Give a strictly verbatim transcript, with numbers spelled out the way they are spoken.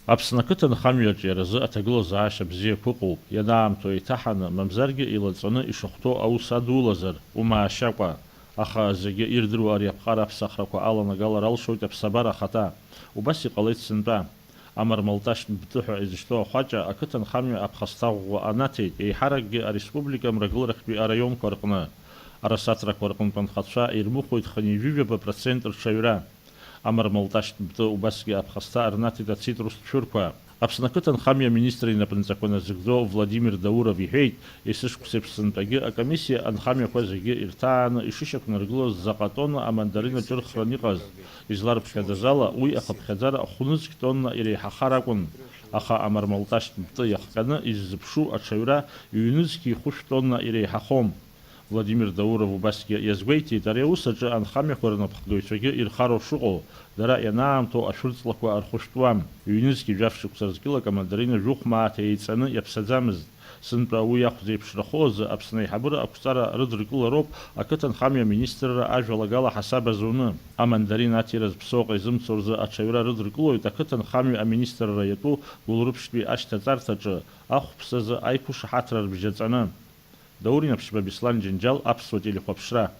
Аԥсны ақыҭанхамҩаҿ иара азы аҭагылазаашьа бзиақәа ыҟоуп, ианаамҭоу еиҭаҳаны, мамзаргьы илаҵаны ишахәҭоу аус адулазар, умаашьакәа. Аха зегьы ирдыруа ари аԥҟара аԥсахрақәа аланагалар алшоит аԥсабара ахаҭа. Убас иҟалеит сынтәа. Амармалташьтә Бты ҳәа изышьҭоу ахәаҷа ақыҭанхамҩа аԥхасҭа ӷәӷәа анаҭеит, еиҳаракгьы ареспублика мрагыларахьтәи араионқәа рҟны. Арасаҭрақәа рҟынтә анхацәа ирмыхәоит хынҩажәижәаба процент рҽаҩра. Амармалташьтә Бты убасгьы аԥхасҭа рнаҭеит ацитрустә шәырқәа. Аԥсны ақыҭанхамҩа аминистр инапынҵақәа назыгӡо Владимир Дауров иҳәеит, есышықәсеиԥш сынтәагьы акомиссиа анхамҩақәа зегьы ирҭааны ишышьақәнаргылоз заҟа тонна амандарин аҿырхран иҟаз. Изларыԥхьаӡаз ала, уи ахыԥхьаӡара хәнызқь тонна иреиҳахар акәын, аха амармалташьтә Бты иахҟьаны иззыԥшу аҽаҩра ҩнызқьи хәышә тонна иреиҳахом. Владимир Дауров убасгьы иазгәеиҭеит, ари аус аҿы анхамҩақәа рнапхгаҩцәагьы ирхароуп шыҟоу, дара ианаамҭоу ашәырҵлақәа рхәышәтәуам. Ҩнызқьи жәаф шықәса рзы кьылак амандарина жәохә мааҭ еиҵаны иаԥсаӡамызт. Сынтәа уи ахә зеиԥшрахо азы Аԥсны аиҳабыра ақәҵара рыдыркылароуп ақыҭанхамҩа аминистрра ажәалагала ҳасаб азуны. Амандарин аҭира зыԥсоу ҟа изымцо рзы аҽаҩра рыдыркылоит ақыҭанхамҩа аминистрра иатәу Гәылрыԥшьтәи ашьҭаҵарҭаҿы, ахәԥсазы аиқәышаҳаҭра рыбжьаҵаны. Даур Инаԥшьба, Беслан Џьынџьал, Аԥсуа телехәаԥшра.